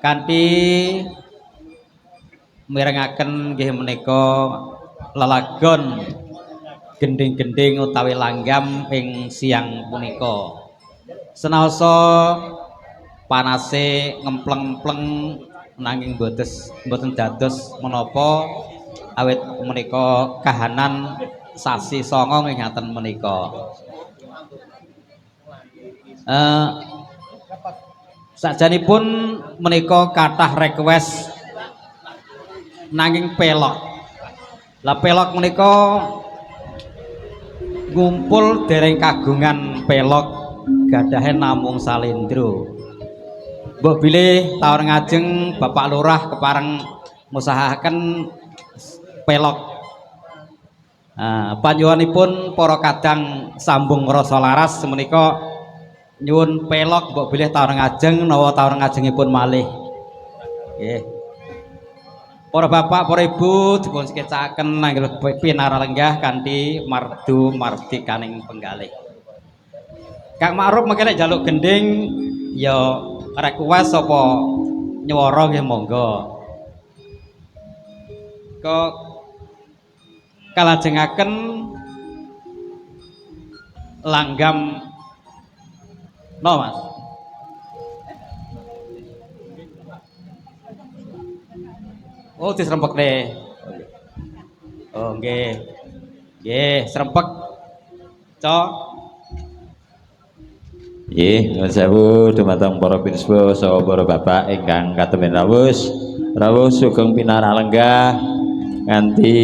Kanthi mirengaken nggih menika lelagon gending-gending utawi langgam ing siang punika. Senaosa panase ngempleng-empleng nanging mboten dados menapa awit menika kahanan sasi 9 nggih ngaten menika. Sajanipun menika kathah request nanging pelok. Lah pelok menika ngumpul dereng kagungan pelok gadahe namung salendro. Mbok bilih taun ngajeng Bapak Lurah kepareng ngusahaken pelok. Nah, panyuwunipun para kadang sambung rasa laras menika nyuwun pelok mbok bilih taun ngajeng nawa taun ngajengipun malih. Nggih. Para bapak, para ibu dipun sekecakaken anggel pinaralenggah kanthi mardu mardikaning penggalih. Kang Ma'ruf mengke nek njaluk gending ya request apa nyuwara nggih monggo. Kok kalajengaken langgam no Mas. Oh diserempekne. Oh nggih. Nggih, serempek. Cok. Nggih, nuwun sewu dumateng para pinusepuh saha para bapak ingkang katemen rawuh. Rawuh sugeng pinaralenggah nganti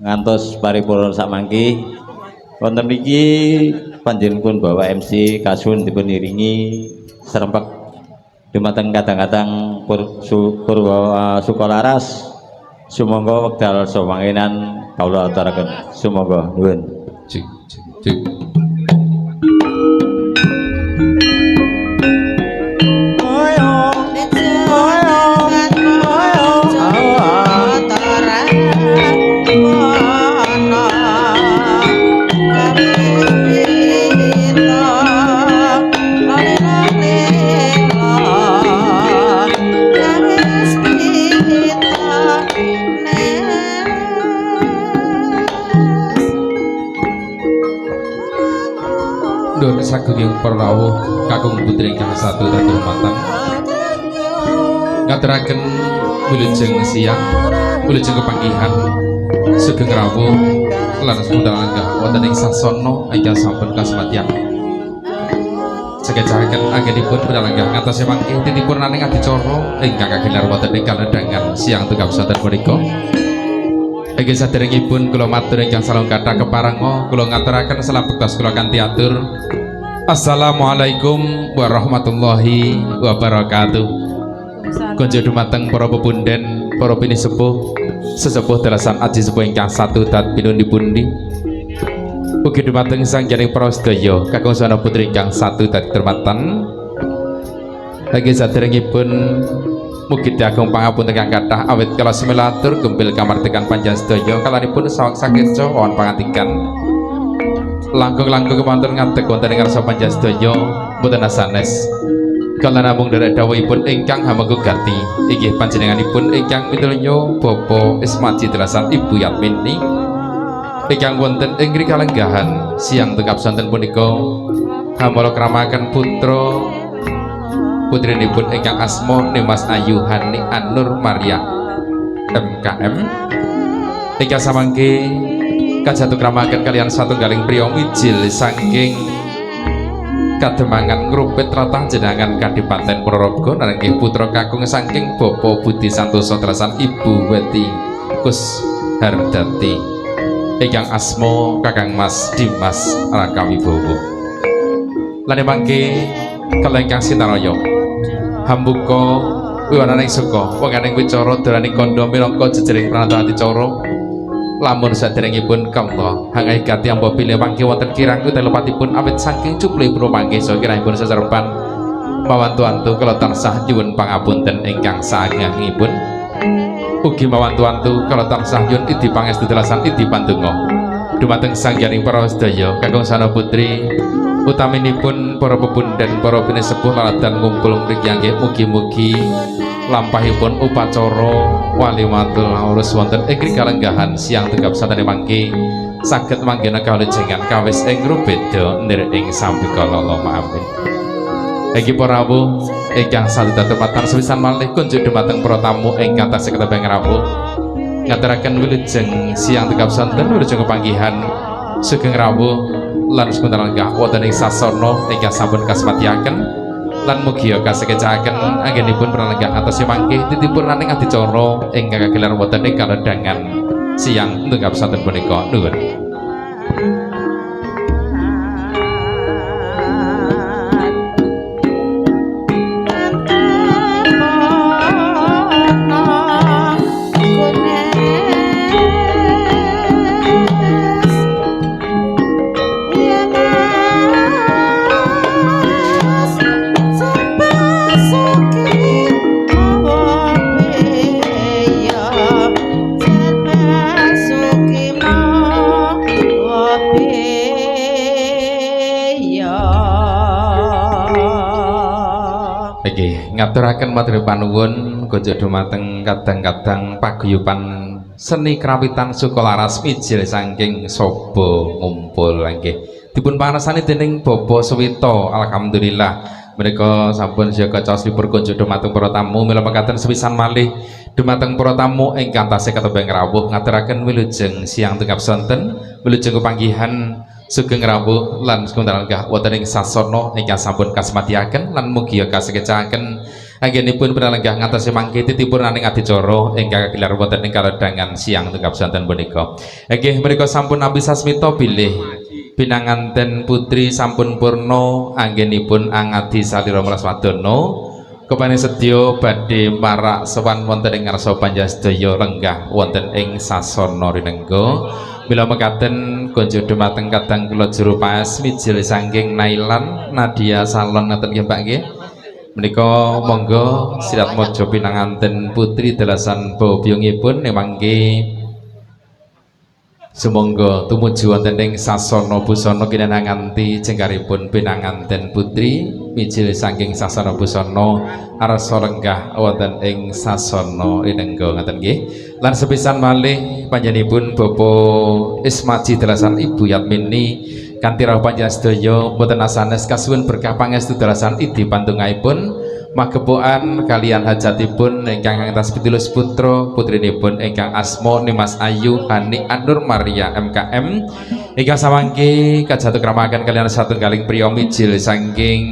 ngantos paripurna samangki. Wonten mriki panjenenganipun Bapak MC kasuwun dipun iringi serempek dumateng kadang-kadang Purwa Sukalaras. Sumangga wekdal sawangenan kawula aturaken. Sumangga nuwun. Cik cik cik. Nuwun sagunging para rawuh kakung putri ingkang satu kehormatan. Ngaturaken wilujeng siang, wilujeng kepanggihan sugeng rawuh lan sepundhang lenggah wonten ing sasana ingkang sampun kasematian. Sekecaken anggenipun lenggah ngantos mangke titipurnaning adicara ingkang kagelar wonten ing kalodhangan siang tunggal sonten punika. Inggih saderengipun kula matur ingkang salung kathah keparenga kula ngaturaken salabektos kula kanthi atur. Assalamualaikum warahmatullahi wabarakatuh. Konjo dumateng para pepunden, para pinisepuh, sesepuh dalasan aji sepuh ingkang satu dat pinundi-pundi. Ugi dumateng sang janing para sedaya kakung sana putri ingkang satu dat kermatan. Lagi saderengipun mugi diagung pangapunten kang kathah awit kala semilatur gempil kamardikan panjenengan sedaya kalanipun saweg sakeca wonten pangandikan. Langkung-langkung kemantun ngadeg wonten ing ngarsa panjenengan sedaya mboten sanes. Kala namung nderek dawuhipun ingkang hamengku gati inggih panjenenganipun ingkang mitulnya Bapak Ismaji Delasan Ibu Yatmini ingkang wonten ing kalenggahan siang tengkap sonten punika hamala kramaken putra putrinipun ingkang asma Nimas Ayu Hani Anur Maria MKM ingkang samangke kajatu kramaken kalian satunggaling priya mijil saking kademangan ngrupit tlatah jenangan Kadipaten Ponorogo nanging putra kakung saking Bapak Budi Santoso Delasan Ibu Weti Kus Hardati ingkang asma Kakang Mas Dimas Rakawibowo. Lan mangke kala ingkang sinaraya hambuka wiwananing suka wenganing wicara dolaning kandha minangka jejering pranata adicara lamun saderengipun kawula hangahi gati ambo bilih mangke wonten kirang utawi awit saking cuplipun mangke saha kirangipun seserban mawantu-antu kala tansah nyuwun pangapunten ingkang saageng-agengipun ugi mawantu-antu kala tansah nyuwun idi pangestu delasan idi pandonga dumateng sang janing para sedaya kakung sana putri Utaminipun para pepunden, para pinesepuh laladan ngumpul mriki nggih mugi-mugi lampahipun upacara walimatul aurus wonten ing kalenggahan siang tegap santene mangke saged manggena kawulujengan kawis ing rubeda nir ing sambikala. Allahumma amin. Iki para rawuh ingkang saduta tumatan sepisan malih kunjuk dumateng para tamu ingkang tasih ketebang rawuh ngaturaken wilujeng siang tegap sonten, wilujeng kepanggihan sugeng rawuh lan sementara lenggah wonten ing sasana ingkang sampun kasematiaken lan mugi kasekecaken anggenipun pranlenggah ngantos mangke titipurnaning adicara ingkang kagelar wonten ing kalodhangan siang tenggap sonten punika. Nuwun. Ngaturaken matur panuwun kunjuk dumateng kadang-kadang paguyuban seni krawitan Sukolaras mijil saking Sobo ngumpul nggih. Dipun panresani dening Bapak Suwito, alhamdulillah menika sampun siaga caos libur kunjuk dumateng para tamu. Mila mekaten sepisan malih dumateng para tamu ingkang tasih ketembang rawuh ngaturaken wilujeng siang tengap sonten, wilujeng kepanggihan sugeng rawuh lan sementara lenggah wonten ing sasana ingkang sampun kasematiaken lan mugi kasekecaken anggenipun pinalenggah ngantos mangke titipurnaning adicara ingkang kagelar wonten ing kalodhangan siang tengap sonten punika. Nggih menika sampun nampi sasmita bilih pinanganten putri sampun purna anggenipun angadi salira melas wadana kepane sedya badhe marak sowan wonten ing ngarsa panjenengan sedaya lenggah wonten ing sasana rinengga. Mila mekaten kunjuk dumateng kadang kula juru paes mijil saking Nailan Nadia Salon ngaten nggih Pak nggih. Menika monggo sirat mojo pinanganten putri delasan bobiyungipun mangke sumangga tumuju wonten ing sasana busana kinanganti jengkaripun pinanganten putri mijil saking sasana busana arsa lenggah wonten ing sasana rinengga ngaten nggih. Lan sepisan malih panjenenganipun Bapak Ismaji delasan Ibu Yatmini kanthi rawuh panjenengan sedaya boten asanes kasuwun berkah pangestu delasan idi pantungaipun magepokan kalian hajatipun ingkang ngantos pitulus putra putrinipun ingkang asma Nimas Ayu Hani Anur Maria MKM ingkang samangke kajatu kramaken kalian satunggaling priya mijil saking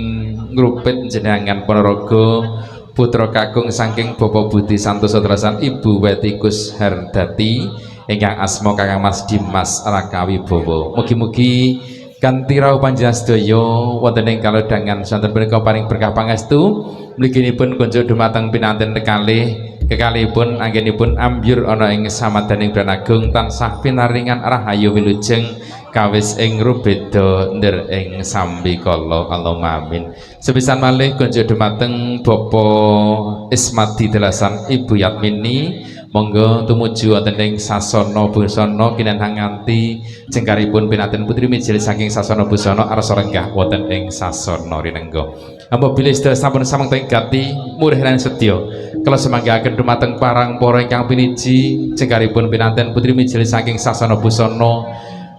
ngrupit jenengan Ponorogo putra kakung saking Bapak Budi Santoso delasan Ibu Wetikus Hardati ingkang asma Kakang Mas Dimas Rakawibowo. Mugi-mugi kanthi rawuh panjenengan sedaya wonten ing kalodhangan sonten punika paring berkah pangestu mliginipun kunjuk dumateng pinanten kekalih kekalihipun anggenipun ambyur ana ing samadaning Branagung tansah pinaringan rahayu wilujeng kawis ing rubeda ndir ing sambikala. Allahumma amin. Sepisan malih kunjuk dumateng Bapak Ismadi delasan Ibu Yatmini monggo tumuju wonten ing sasana busana kinanhan nganti jengkaripun pinanten putri mijil saking sasana busana arsa lenggah wonten ing sasana rinengga. Ambo bilih sedaya sampun samengta ing gati murih lan sedya kula semanggaken dumateng parang para ingkang piniji jengkaripun pinanten putri mijil saking sasana busana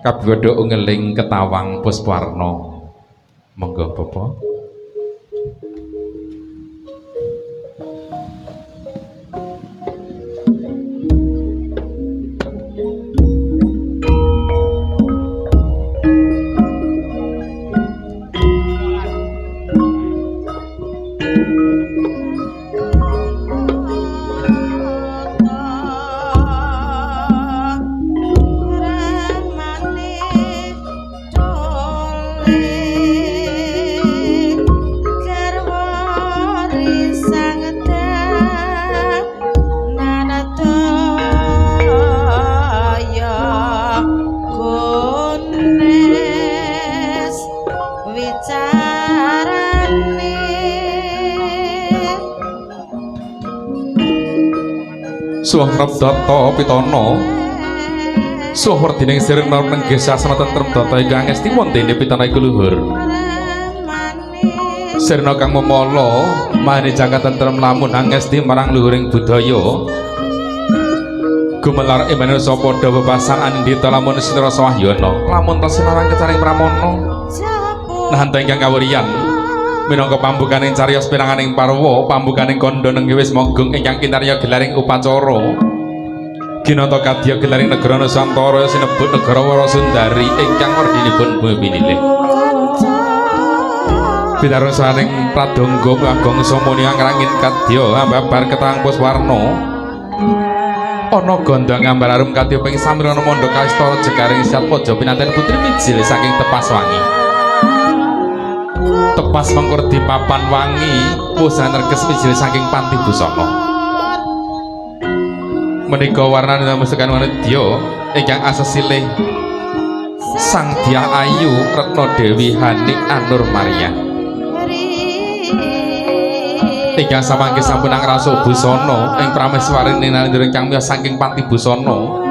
kabiwada ungeling ketawang puspawarna. Monggo Bapak. Suh Rabdata Pitana Suh werdining sirna nenggih sasana tentrem data ingkang angesti wondene Pitana iku luhur. Sirna kang memala mahane jagat tentrem lamun angesti marang luhuring budaya. Gumelar ing manungsa padha bebasan anindita lamun sinrasa wahyana lamun ta sinarang kecaring pramana. Nahanta ingkang kawuriyan minangka pambukaning cariyos piranganing parwa pambukaning kandha nengge wis mogung ingkang kinarya gelaring upacara. Ginata kadya gelaring negara Nusantara sinebut negara Warasundari ingkang werdinipun bumi pinilih. Pinarung saring pradonga agong samuni angrangin kadya ambabar ketang puswarna. Ana gondang ngambar arum kadya ping samirana mandha kaistara jegaring Satmaja pinanten putri mijil saking Tepas Wangi. Tepas mengkur di papan wangi wusan reges mijil saking panti busana. Menika warnane musekan wanedya ingkang asesilih Sang Dyah Ayu Retna Dewi Hanik Anur Maria. Ingkang samangke sampun angrasa busana ing prameswarine nalindra ingkang miyos saking panti busana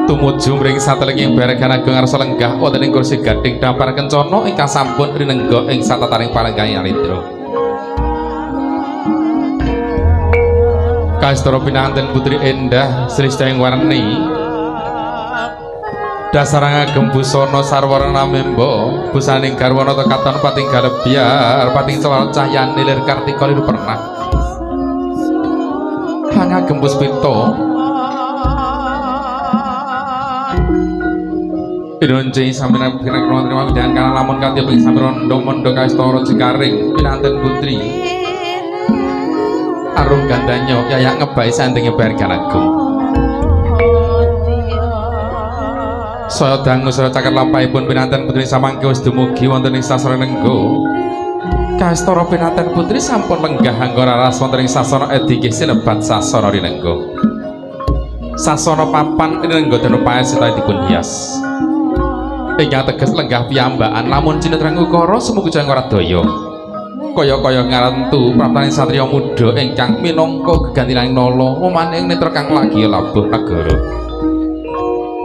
tumuju mring satelinging baregan agung ngarsa lenggah wonten ing kursi gading dampar kencana ingkang sampun rinengga ing satataring palenggahan nalindra. Kaistara pinanganten putri endah srista ing warni dasar ngagem busana sarwarna memba busaning garwana katon pating galebyar pating celar cahyane lir kartika liru pernah hangagem puspita Idonce sampeyan kira-kira trima widahan kana lamun kadya ping sampeyan rondo kaistara jekaring pinanten putri arum gandanyo yayak ngebai sandinge bargan agung. Saya dangu saya caket lampahipun pinanten putri samangke wis dumugi wonten ing sasana nenggo. Kaistara pinanten putri sampun lenggah anggara ras wonten ing sasana edhi sinebat sasana rinenggo. Sasana papan rinenggo dene paes sita dipun hias. Ingkang teges lenggah piyambakan lamun cinetrang ukara sumugi jayang waradaya. Kaya-kaya ngarentu praptaning satriya muda ingkang minangka gegantilaning nala memaning netra kang lagi labuh negara.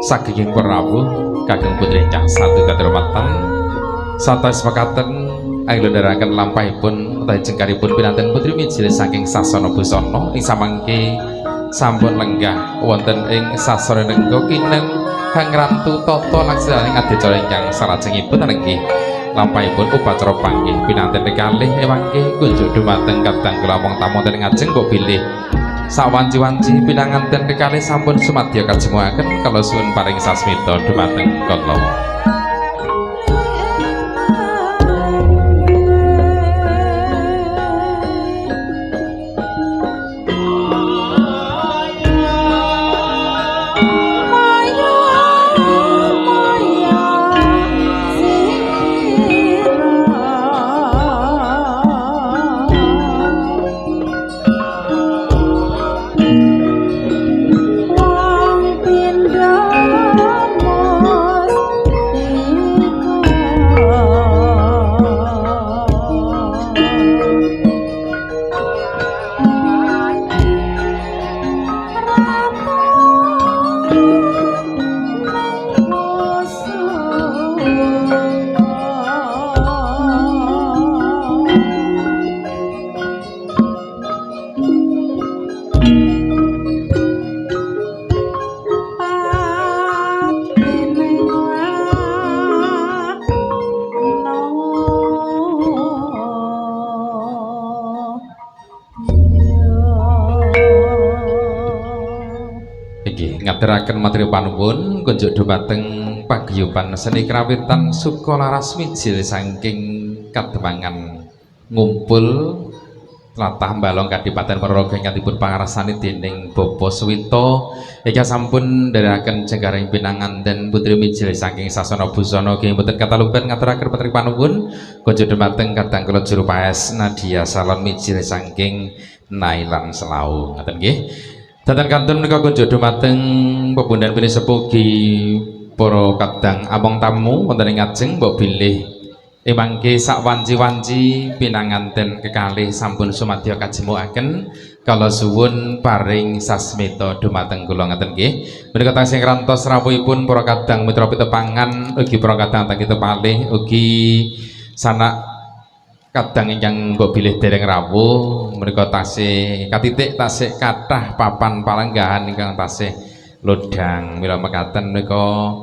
Sageging Prabu kagem putri ingkang satu katirmatan satos mekaten anglendharaken lampahipun utawi jengkaripun pinanten putri mijil saking sasana busana ing samangke sampun lenggah wonten ing sasana nengga kinen hangrantu tata laksananing adicara ingkang salajengipun nggih lampahipun upacara panggih pinanten kekalih ewangke kunjuk dumateng kadang kula mong tamu wonten ngajeng mbok bilih sawanci-wanci pinanganten kekalih sampun sumadya kajemuaken kala suwun paring sasmita dumateng kala. Ngaturaken materi panuwun kunjuk dumateng paguyuban seni krawitan Sukalaras Mijil saking Kademangan Ngumpul tlatah Balong Kadipaten Ponorogo ingkang dipun pangarsani dening Bapak Suwito ingkang sampun nderekaken jenggaring pinanganten putri mijil saking sasana busana nggih mboten katalupen ngaturaken materi panuwun kunjuk dumateng kadang kula juru paes Nadia Salon Mijil saking Nailan Selau ngaten nggih. Dhateng kantun menika kunjuk dumateng pepundhen pinisepuh ugi para kadang among tamu wonten ing ngajeng mbok bilih emangke sak wanci-wanci pinanganten kekalih sampun sumadya kajemukaken kala suwun paring sasmita dumateng kula ngaten nggih. Menika tansih ngrantos rawuhipun para kadang mitra pitepangan ugi para kadang tanggi tepalih ugi sanak Kadang ingkang mbok bilih dereng rawuh menika tasih katitik tasih kathah papan palenggahan ingkang tasih lodhang. Mila mekaten menika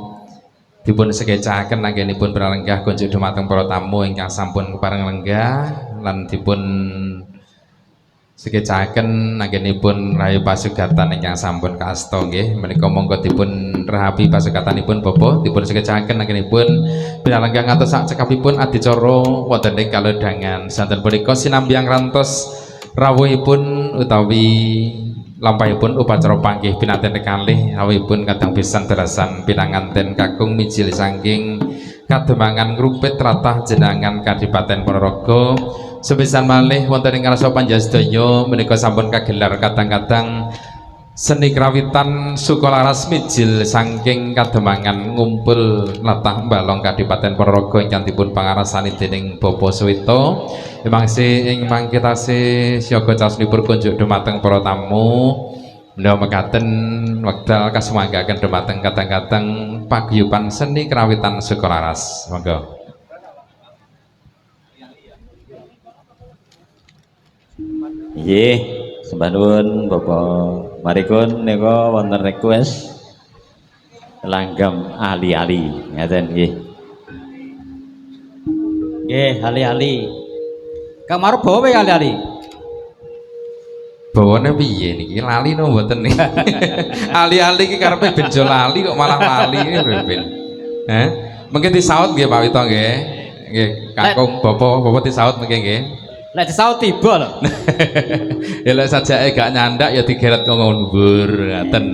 dipun sekecaken anggenipun pralenggah kunjuk dumateng para tamu ingkang sampun kepareng lenggah lan dipun sekecaken anggenipun rayu pasugatan ingkang sampun kaasta nggih. Menika monggo dipun rahapi pasugatanipun Bapak, dipun sekecaken anggenipun pinalenggah ngantos sak cekapipun adicara wonten ing kalodhangan. Santen punika sinambyang rantos rawuhipun utawi lampahipun upacara panggih pinanten kalih rawuhipun kadang pisan derasan pinanganten kakung mijil saking Kademangan Ngrupit tlatah Jenangan Kadipaten Ponorogo. Sepisan malih wonten ing ngarsa panjenengan menika sampun kagelar kadang-kadang seni krawitan Sukalaras mijil saking Kademangan Ngumpul latah Balong Kadipaten Ponorogo ingkang dipun pangarasani dening Bapak Suwito. Mangsi ing mangke tasih siaga caosipun kunjuk dumateng para tamu. Menawa mekaten wekdal kasumanggaaken dumateng kadang-kadang paguyuban seni krawitan Sukalaras. Monggo. Nggih, sembah nuwun Bapak Marikun nika wonten request langgam ali-ali ngaten nggih. Nggih, ali-ali. Kang Maruf bawa piye ali-ali? Bawane piye niki? Lali no mboten niki. Ali-ali iki karepe benjo lali kok malah lali iki ben. Heh. Mengke disaut nggih Pak Wito nggih. Nggih, kakung bapak, bapak disaut mengke nggih. Lek disaut tiba lho. Ya lek sajake gak nyandak ya digeret kok ngundhur ngaten.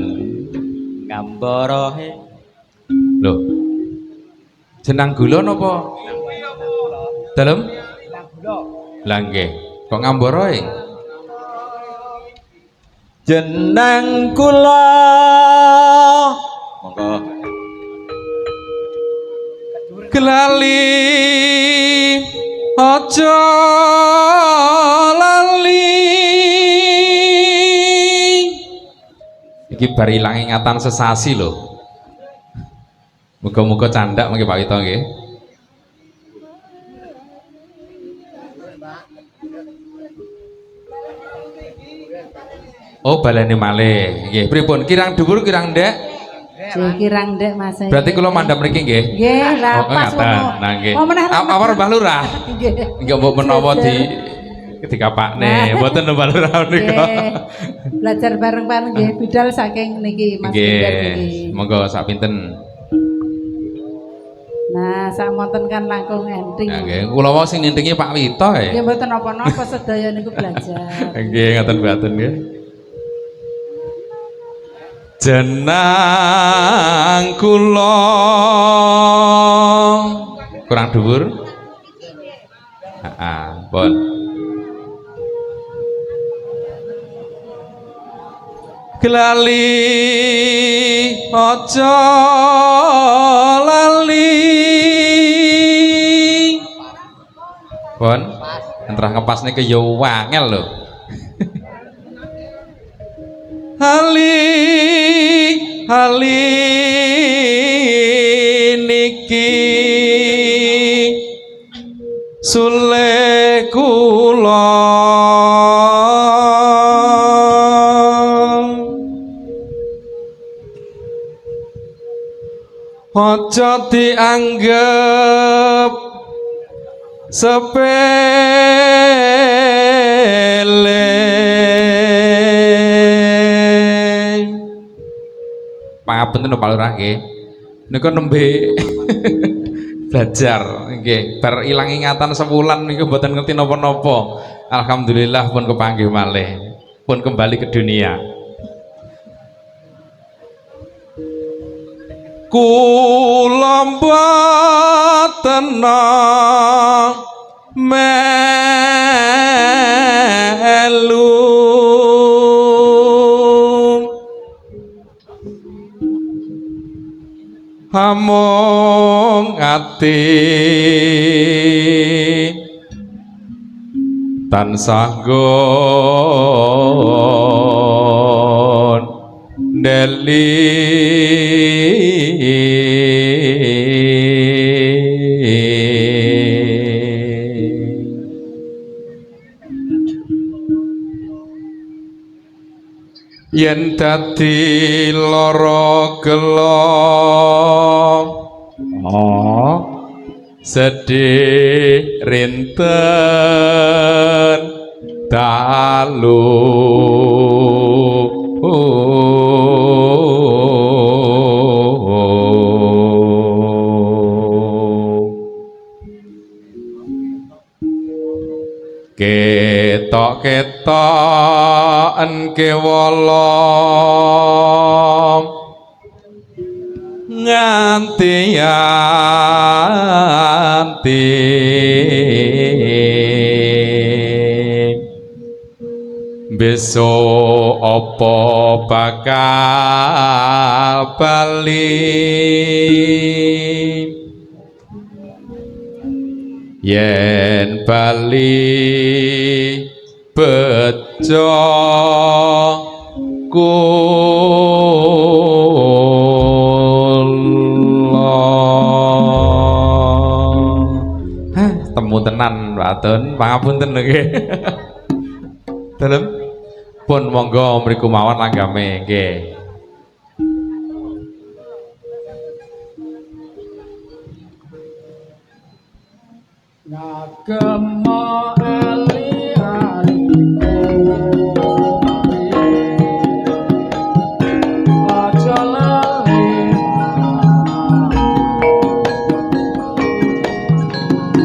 Ngambara he. Lho. Jenang gula napa? Dalem? Lah nggih. Kok ngambara e? Jenang kula. Monggo. Gelali aja lali. Iki bar ilang ingatan sesasi lho. Muga-muga candak mangke Pak Wito nggih. Oh, balene malih. Nggih, pripun? Kirang dhuwur kirang ndek? Nggih, kirang ndek Mas. Berarti kula mandhap mriki nggih? Nggih, lah Oh, pas ngaten. ngono. Nah, nggih. Oh, meneh ra Awar Mbah Lurah. Nggih. Nggih mbok menawa di dikapakne. Mboten lho Mbah Lurah niku. Nggih. Belajar bareng-bareng nggih, bidal saking niki Mas Bidal Nggih. niki. Monggo sak pinten? Nah, samonten kan langkung enting. Nah, nggih, kula wau sing nintingi Pak Wito e. Nggih mboten napa-napa sedaya niku belajar. Nggih, ngaten baten nggih. Jenang kula kurang dhuwur. Heeh, pun. Gelali aja lali. Pun, entrah ngepasne ke yo wangel lho. Ali ali niki sule kula aja dianggep sepele. Pangapunten Pak Lurah nggih. Niku nembe belajar nggih, bar ilang ingatan sewulan niku mboten ngerti napa-napa. Alhamdulillah pun kepanggih malih, pun kembali ke dunia. Kula mboten melu amung ati tansah nggon ndeli. Yen dadi lara gela, Oh, sedih rinten dalu. Ketok-ketoken kewala nganti anti, besok apa bakal bali? Yen bali bejo kula. Hah, temu tenan Pak Atun, pangapunten nggih. Dalem pun monggo mriku mawon langgame nggih. Ngagem ali-aliku aja lali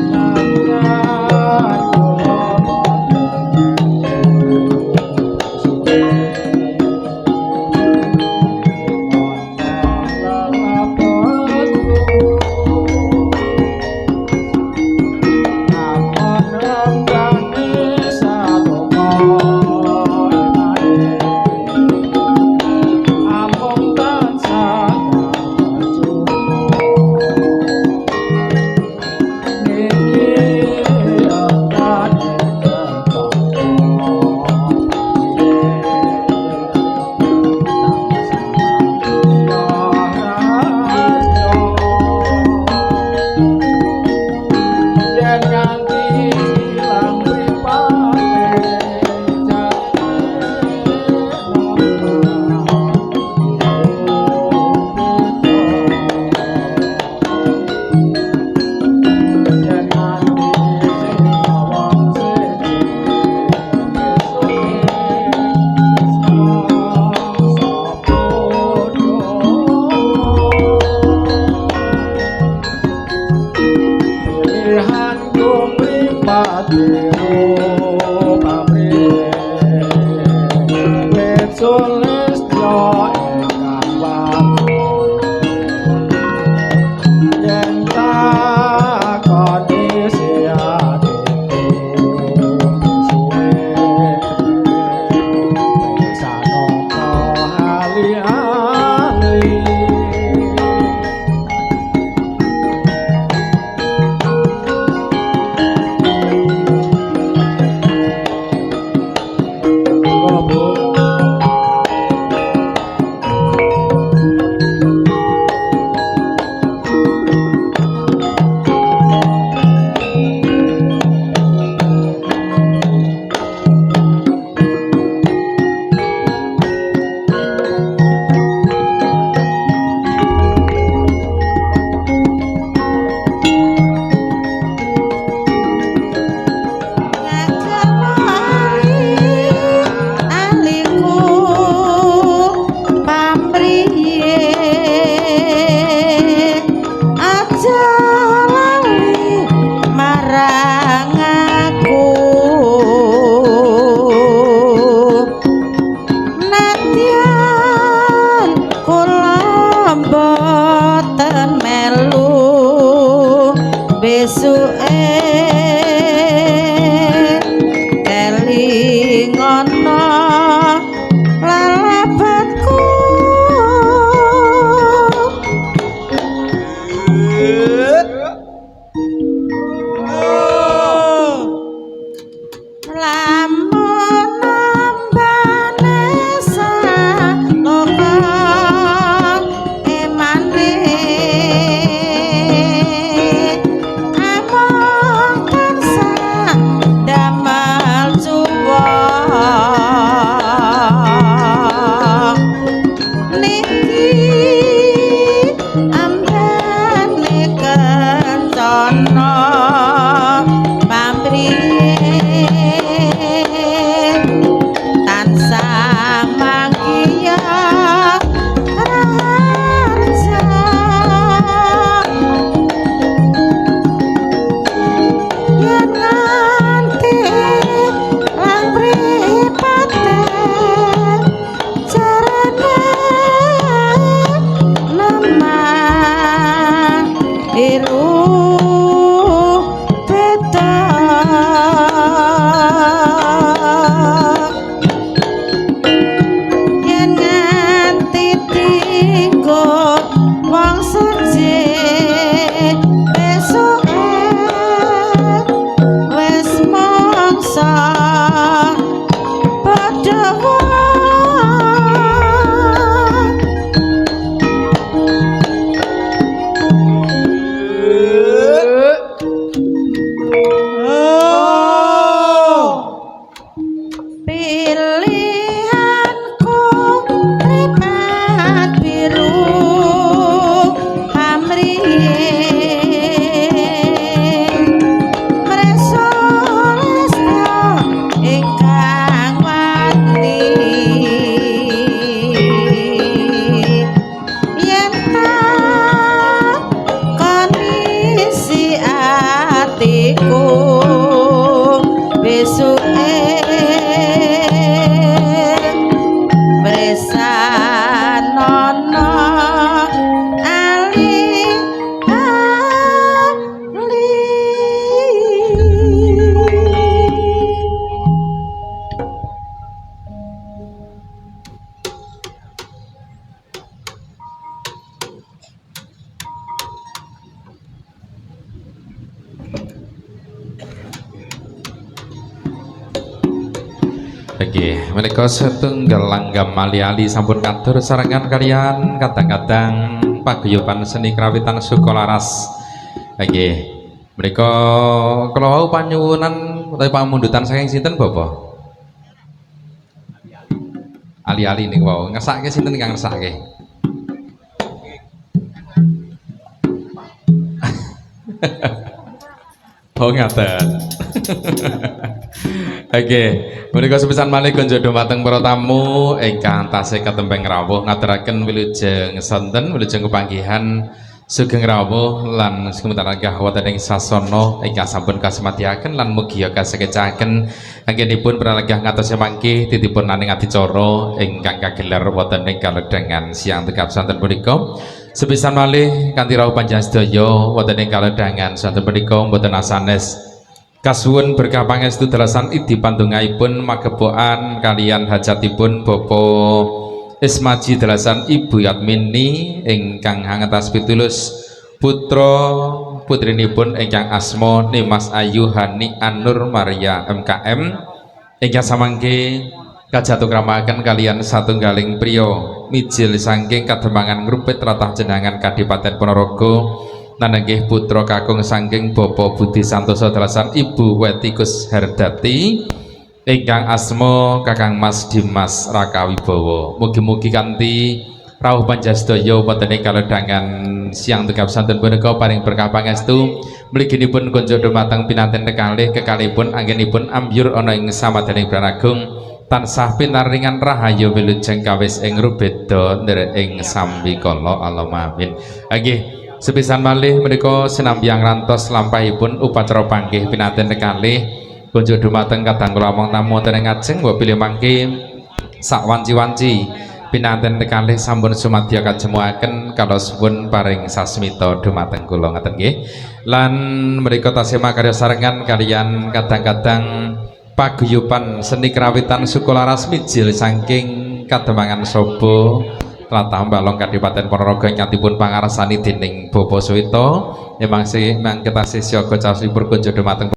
nadyan kula boten suwe ana lelapetku. Amon rembane saloka emae, amung tansah cukup niki entane ketapa tansah raharja. Yen nganti ilang mripate jarene napa yen nganti sing wong siji besuke tresna sapadha. Pilihan kumripate pamrih wit sulistya ingkang watu yen takoni siatiku suwe sanaka ali-ali. Monggo, Bu. Aliku pamriye aja lali marang aku nadyan kula mboten melu besuke kelingono lalabatku. Lamun ambane saloka emane amung Pilihanku mripat biru amriye mreso lestyo ingkang wani yen tak kondisi atiku besuke mresanono ali ali. Nggih, menika setunggal langgam ali-ali sampun katur sarengan kalian kadang-kadang paguyuban seni krawitan Sukolaras. Nggih. Menika kala wau panyuwunan utawi pamundutan saking sinten Bapak? Ali-ali niku wau ngersake sinten ingkang ngersake? Oh ngaten. Oke, menika sepisan malih konjo dumateng para tamu ingkang tasih ketempeng rawuh ngaturaken wilujeng sonten, wilujeng kepanggihan sugeng rawuh lan sugeng lenggah wonten ing sasana ingkang sampun kasemadiaken lan mugi kasekecaken anggenipun pralenggah ngantos mangke titipun naning adicara ingkang kagelar wonten ing kalodhangan siang tegap sonten punika. Sepisan malih kanthi rawuh panjenengan sedaya wonten ing kalodhangan sonten punika mboten asanes kasuwun berkah pangestu dalasan idi pandongaipun magebokan kalian hajatipun Bapak Ismaji dalasan Ibu Yatmini ingkang hangetas pitulus putra putrinipun ingkang asma Nimas Ayu Hani Anur Maria MKM ingkang samangke kajatukramaken kalian satunggaling priya mijil saking kademangan Ngrupit tlatah Jenangan Kadipaten Ponorogo nanenggih putra kakung saking Bapak Budi Santoso dalasan Ibu Wetikus Herdati ingkang asma Kakang Mas Dimas Rakawibawa. Mugi-mugi kanthi rawuh panjenengan wonten ing kalodhangan siang tegap santen punika paring berkah pangestu mliginipun kunjuk dumateng pinanten kekalih kekalihipun anggenipun ambyur ana ing samadaning Branagung tansah pinaringan rahayu wilujeng kawis ing rubeda nderek ing sambikala. Allahumma amin. Nggih, sepisan malih menika sinambyang rantos lampahipun upacara panggih pinanten kekalih kunjuk dumateng kadang kula among tamu wonten ing ngajeng mbok bilih mangke sak wanci-wanci pinanten kekalih sampun sumadya kajemuaken kalosipun paring sasmita dumateng kula ngaten nggih. Lan menika tasih makarya sarengan kalian kadang-kadang paguyuban seni krawitan Sukolaras mijil saking Kademangan Sobo tlatah Balong Kadipaten Ponorogo ingkang dipun pangarsani dening Bapak Suwito memang sih mangke tasih siaga caosipun kunjuk dumateng